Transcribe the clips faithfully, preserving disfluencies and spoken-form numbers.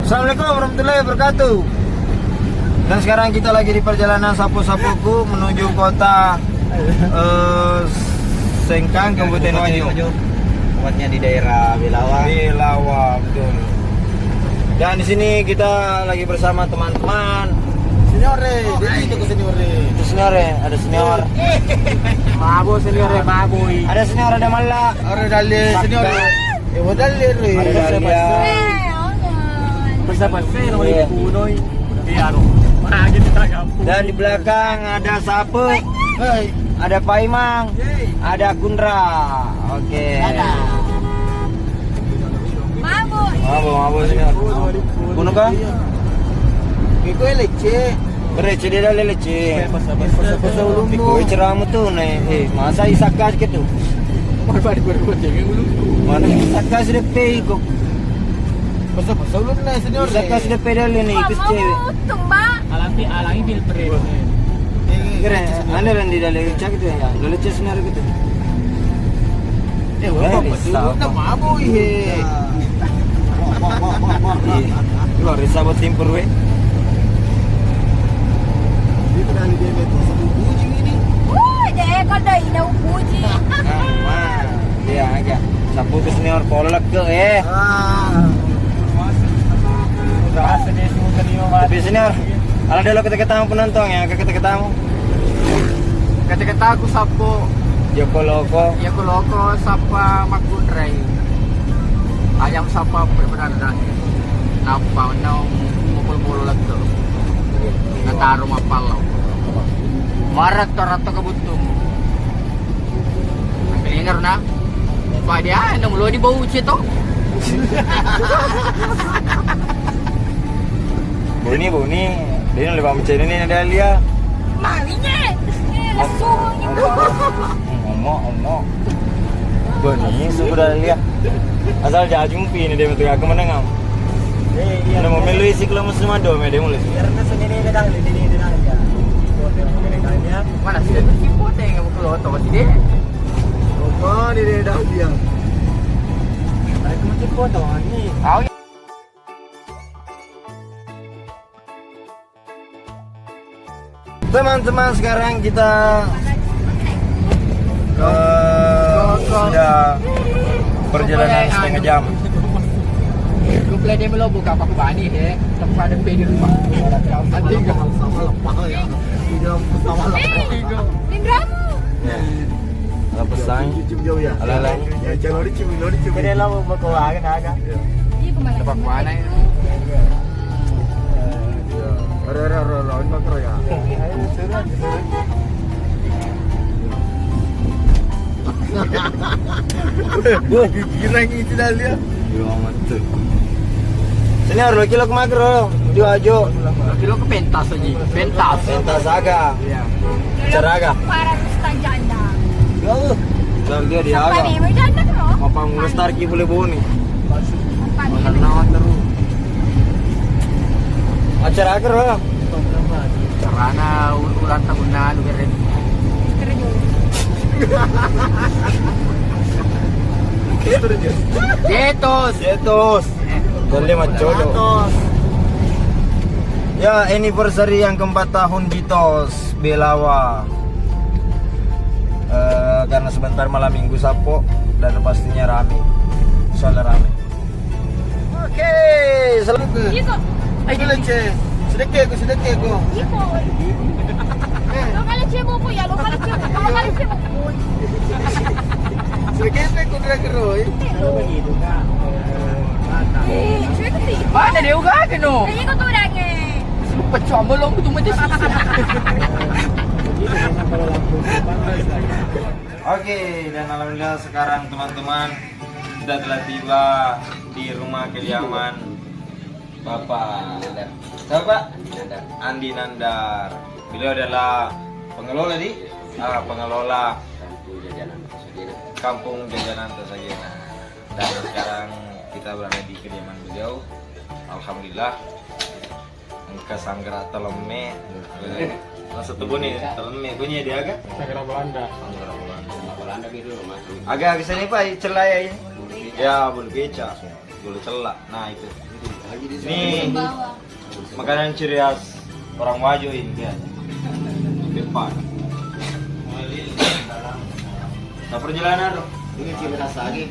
Assalamualaikum warahmatullahi wabarakatuh. Dan sekarang kita lagi di perjalanan sapo-sapoku menuju kota, eh, Sengkang, Kabupaten Wajo. Tepatnya di daerah Belawa. Belawa, betul. Dan di sini kita lagi bersama teman-teman. Signore, di situ ke signore. Itu signore, ada senior. Mabo signore, mabo. Ada senior, ada malla. Ada dalle signore. Eh, modal le, re. Ada dalle. Eh, oh, no. Iya. Iya, anu. Ah, gitu, tak gampang. Dan di belakang ada Sape, hai, ada Paimang, ada Kundra. Oke. Mabo. Mabo, mabo sini. Kuno ka? Iko lecce. Bere, cedera le lecce. Pasa-pasa ulung. Iko ceramu tu ne. Eh, masa isakka ke tu? Mana isakka sudah pe iko. Pasa-pasa ulung na senior. Isakka sudah pe dalle ni, ikut cewek. Alambi, alangi bil pre. Kira, anda dan di dalam cak itu ya, lalu cek senior gitu. Eh, wah, eh, bapak, bisa. Lu tak mabuk, ihe. Iya. Luar biasa buat timper, weh. Itu dari dia betul, sebut bujing ini. Wuh, deh, kau dah ini bujing. Nah, dia agak. Sapu ke senior, polek ke, eh. Ah. Tapi senior, ala dulu kata-katamu penonton ya, kata-katamu. Kata-kataku sappo. Joko loko. Joko loko sappa makkunrai. Ayam sappa berbeda. Nappa menau mukul bulu lettu. Nataru mappallau. Maratto-ratto kebuttung. Kelingar na. Pak dia, anu lo di bau uci to. Boni, boni. Dia lebih macam ni ada dia. Malinya. Eh, lesu ni. Omo, omo. Boni, suku dah dia. Asal jajung pi ni dia betul aku menengam. Eh, iya. Nama melu isi kalau musim ada, me dia mulai. Karena sendiri dia dah, dia dah ya. Mana sih? Sipot yang aku keluar tahu sih dia. Oh, ini dia dah dia. Aku mesti potong ni. Tahu. Teman-teman, sekarang kita, eh, sudah perjalanan setengah jam. Gue play dia melo buka apa bani deh. Tempat ada di rumah. Nanti enggak. Sama lepas ya. Tidak sama lepas. Lindramu. Ala pesan. Cium jauh ya. Ala lain. Ya, jangan dicium, jangan dicium. Jadi lo mau bawa ke naga. Iya, kemana? Tempat mana ya? Ora, ora, ora, ora, ora, ora, ya. Wah, girang itu dah dia. Iya, betul. Sini harus lo kilo ke makro, di Wajo. Lo kilo ke pentas aja, pentas. Pentas aga. Iya. Acara aga. Para Rustan janda. Ya Allah. Ntar dia di aga. Apa nih? Mau janda tuh? Apa ngestar ki boleh boni? Apa nih? Makan naon terus. Acara aga, Ro? Carana ul-, ulang tahun lalu keren. Jetos. Jetos. Dalle Maccolo. Ya, anniversary yang keempat tahun Jitos Belawa. Eh, karena sebentar malam minggu sappo dan pastinya rame. Insya Allah rame. Oke, selamat. Iko. Ayo, Lece. Sedekah ku, sedekah ku. Iko. Eh. Lo kali cebo ku ya, lo kali cebo. Lo kali cebo. Sedekah ku kira-kira, eh. Eh, cuy, keti. Mana dia uga ke no? Ayo, kau tu dah, eh. Pecah belum tu, macam sisi. Oke, dan alhamdulillah sekarang teman-teman, kita telah tiba di rumah kediaman Bapak. Siapa, Pak? Andi Nandar. Andi Nandar. Beliau adalah pengelola di, ah, pengelola Kampung Jajanan Tasagena. Kampung Jajanan Tasagena. Dan sekarang kita berada di kediaman beliau. Alhamdulillah. Engka sanggara talemme. Masa teboni talemme, bunyi dia aga? Sanggara Belanda. Sanggara Belanda. Belanda gitu, Mas. Aga, aga sini, Pak, celaya ini. Ya, bulu kecap. Bulu celak. Nah, itu. Ini makanan ciri khas orang Wajo ini, ya. Depan. Nah, perjalanan, Bro. Ini ciri khas lagi.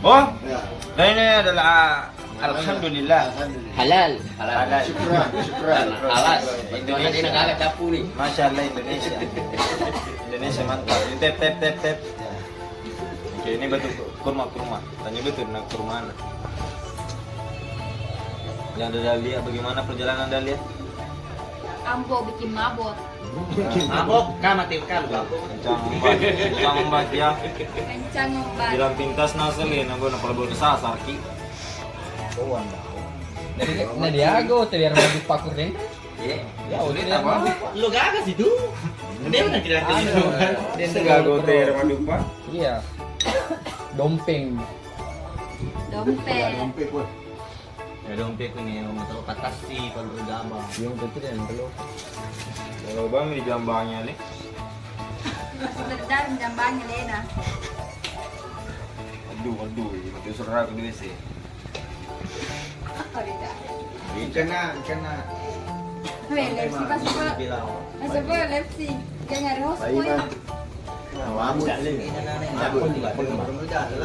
Oh, ya. Dan ini adalah, alhamdulillah. Alhamdulillah. Halal. Halal. Halal. Syukran, syukran. Halal. Indonesia. Ini negara capu nih. Masya Allah, Indonesia. Indonesia mantap. Ini tep, tep, tep, tep. Ya. Oke, ini batu kurma, kurma. Tanya betul, nah, kurma. Yang ada Dahlia, bagaimana perjalanan Dahlia? Ambo bikin mabok. Mabok, kah mati, kah lu mabok. Kencang ombak, kencang ombak, ya. Kencang ombak. Bilang pintas nasel ya, nabo, nabo, nabo, sasar ki. Nah, diago, te biar maju pakur deh. Iya. Ya, sulit apa? Lu gagal sih, tuh. Dia udah tidak ada. Anu, dia gagal, bro. Iya. Dompeng. Dompeng. Dompeng, weh. Ya, dompeng ini, motor patasi, kalau gabang. Yang betul yang belum. Kalau bang di jambangnya nih. Sebentar, jambangnya Lena. Aduh, aduh, itu serak dulu sih. Kena, kena. Weh, Lepsi pas apa? Pas apa Lepsi? Jangan harus poin. Nah, wamu.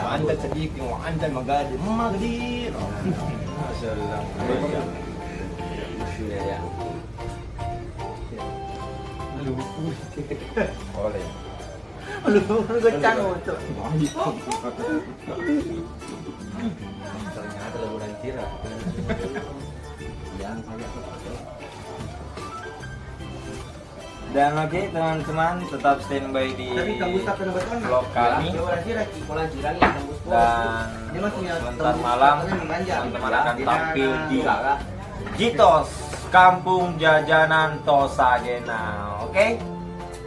Anjay sedikit, anjay magadi, magadi. Masya Allah. Aduh. Oleh. Lu, lu kencang, Cok. Ternyata liburan Cira. Jangan pakai apa-apa. Dan oke, teman-teman, tetap standby di vlog kami. Dan sebentar malam, teman-teman akan tampil di Jitos, Kampung Jajanan Tosagena. Oke?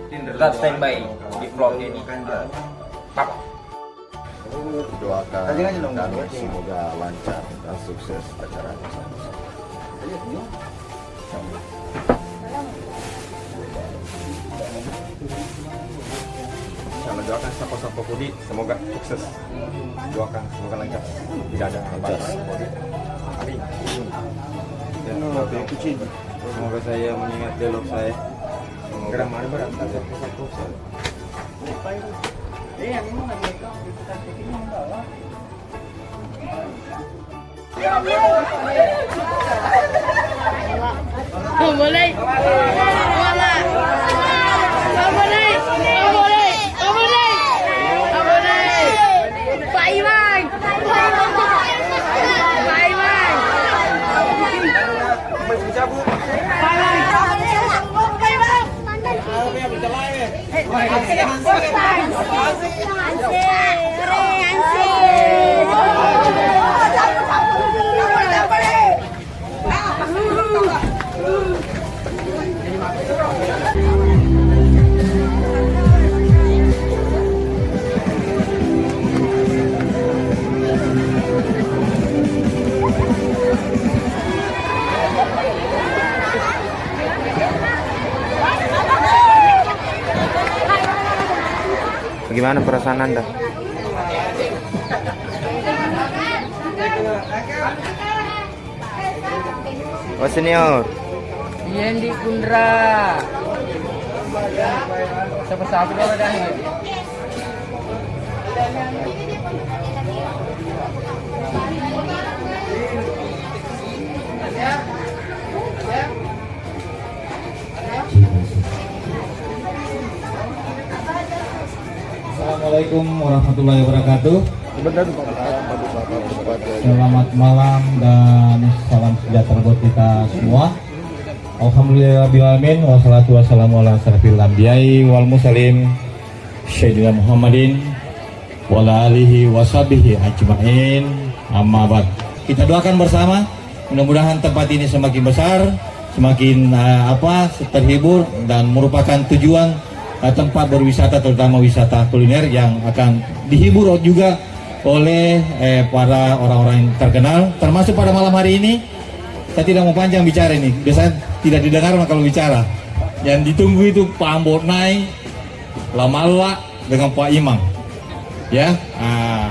Tetap standby di vlog ini. Bye-bye. Doakan dan semoga lancar dan sukses acaranya. Insyaallah, doakan sapa-sapa pudi semoga sukses. Doakan semoga lancar. Tidak ada hambatan. Amin. Dan semoga saya mengingat delok saya. Semoga Bagaimana perasaan Anda? Oh, senior. Yendi Kundra. Siapa-siapa dulu dah, ya? Assalamualaikum warahmatullahi wabarakatuh. Selamat malam dan salam sejahtera buat kita semua. Alhamdulillahirabbil alamin, wassalatu wassalamu ala asyrafil anbiya'i wal mursalin, Sayyidina Muhammadin wa ala alihi wa sahbihi ajma'in. Amma ba'd. Kita doakan bersama, mudah-mudahan tempat ini semakin besar, semakin, eh, apa, terhibur dan merupakan tujuan, eh, tempat berwisata, terutama wisata kuliner yang akan dihibur juga oleh, eh, para orang-orang yang terkenal, termasuk pada malam hari ini. Saya tidak mau panjang bicara ini, biasanya tidak didengar kalau bicara. Yang ditunggu itu Pak Ambo Nai, Lamalla dengan Pak Imam. Ya, ah.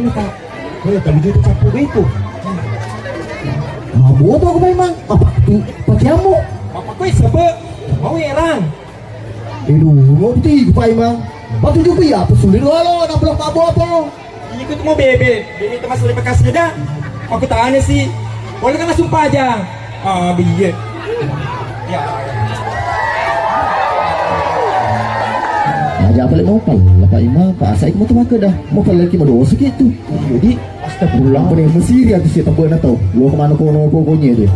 Ini, Pak. Eh, telu juta cappu itu. Mabboto ko memang. Apa tu? Pakai ambo. Apa kau sebut? Mau erang. Iduh, roti, Pak Imang. Batu juga ya, pesulit lo, lo, nak belok mabboto. Ikut mau bebe, bebe teman sudah bekas aja. Aku tahan sih. Boleh kan langsung pajang. Ah, biye. Ya. Aja apa lek mau pal, lah Pak Imang, Pak Asa iku mau tu maka dah. Mau pal lagi mau dosa gitu. Jadi, astagfirullah. Apa nih, Mesir ya, bisa tebak na tau. Lo kemana kono pokoknya dia.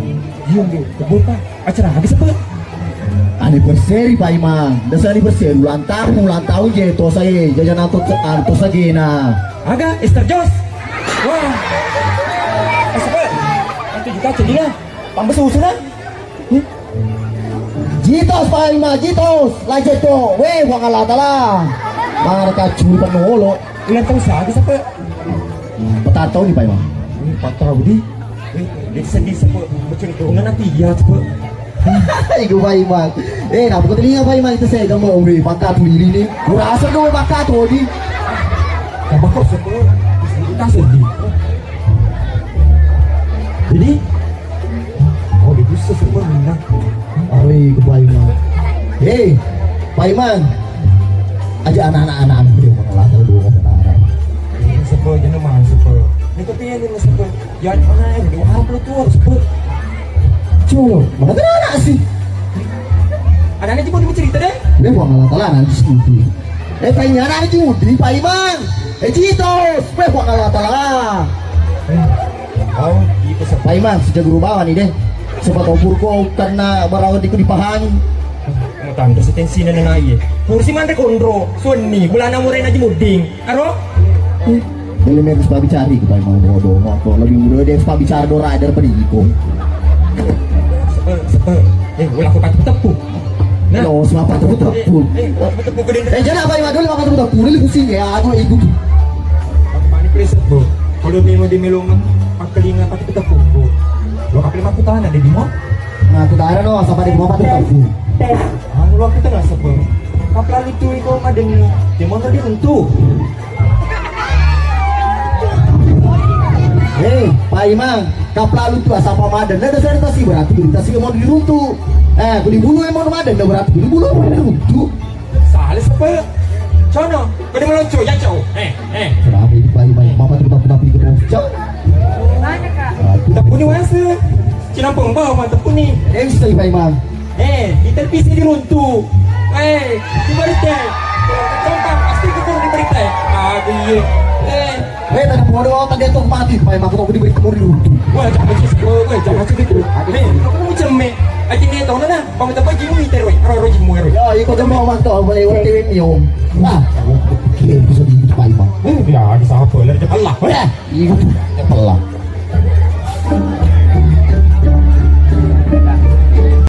Iya, Bu. Tebak, Pak. Acara apa sih, Pak? Anniversary, Pak Imang. Dasar anniversary, ulang tahun, ulang tahun je, tosa e, jajan atau, atau sagena. Aga, Mister Jos. Wah. Pas, Pak. Satu juta jadi lah. Tambah susu nah. Jitos, Pak Imang, jitos. Lanjut, Cok. Weh, Puang Allah Taala. Marka curi penolo. Ulang tahun siapa, Pak? Empat tahun nih, Pak Imang. Ini empat tahun, di. Eh, dia sedih, Pak. Macam itu, nggak nanti iya, Pak. Iku Pak Imang. Eh, nah, buka telinga Pak Imang itu saya gambar, weh, bangka tu ini nih. Kurasa dong bangka tu, di. Tambah kok, Pak. Kita sedih. Jadi, oh, itu sesuatu minat. Aroi ke Pak Imang. Hei, Pak Imang. Aja anak-anak, anak-anak dia mengelah kalau dua orang anak-anak. Ini sepo, jangan mahal sepo. Ini tapi yang ini sepo. Ya, mana yang dua harap lu tuh, sepo. Colo, mana tadi anak sih? Anak-anak cuma dua cerita deh. Dia buang Allah Taala nanti sih. Eh, tanya anak judi, Pak Imang. Eh, Citos, weh, buang Allah Taala. Eh, oh, gitu, Pak Imang, sejak guru bawa nih deh. Siapa tahu purko karena barawat diku dipahami. Mau tanda si tensi nana naik. Kursi mana kondro, Sony, bulana murai Najmuddin. Aro? Dele merus pabicari ku Pak Imang bodoh, kok lebih mudah dia pabicari dora daripada iko. Sepe, sepe. Eh, ulah aku patu tepu. Nah. Lo, siapa tepu tepu? Eh, eh, tepu gede. Eh, jangan apa yang dulu makan tepu tepu, ini pusing ya, aku ikut. Aku panik, please, Bu. Kalau memang di melongan, pakai telinga, pakai tepu, Bu. Lo pakai mata tanah, deh, di mall. Nah, aku tahu, no, siapa di rumah pakai tepu. Anu, lo aku tengah sepe. Kapla lutu iko madengngi, cemon tadi runtu. Eh, Pak Imang, kapla lutu asapa madengngi, ada saya tasi berarti, tasi mau diruntu. Eh, aku dibulu emang madengngi, berarti dibulu emang diruntu. Salah siapa? Cono, kau di melonco, ya, cau. Eh, eh. Kenapa ini Pak Imang? Bapak tuh, bapak, bapak, ikut, cau. Tepu ni wase. Cinampung bawa tepu ni. Eh, bisa Pak Imang. Eh, di televisi diruntu. Eh, di berita. Kompak pasti kukur di berita. Aduh, iya. Eh. Eh, tadi podo tadi itu mati, Pak Imang, aku di berita mau diruntu. Wah, jangan sih, wah, jangan sih gitu. Eh, aku mau cemme. Aja dia tahu nah, kamu tempat jimu itu, Roy. Roy, Roy, jimu, Roy. Ya, ikut cemme, Mas, tuh, boleh, boleh, T V ni, Om. Ah, aku pikir bisa di Pak Imang. Eh, ya, bisa apa? Lari cepat lah. Ya, ikut cepat lah.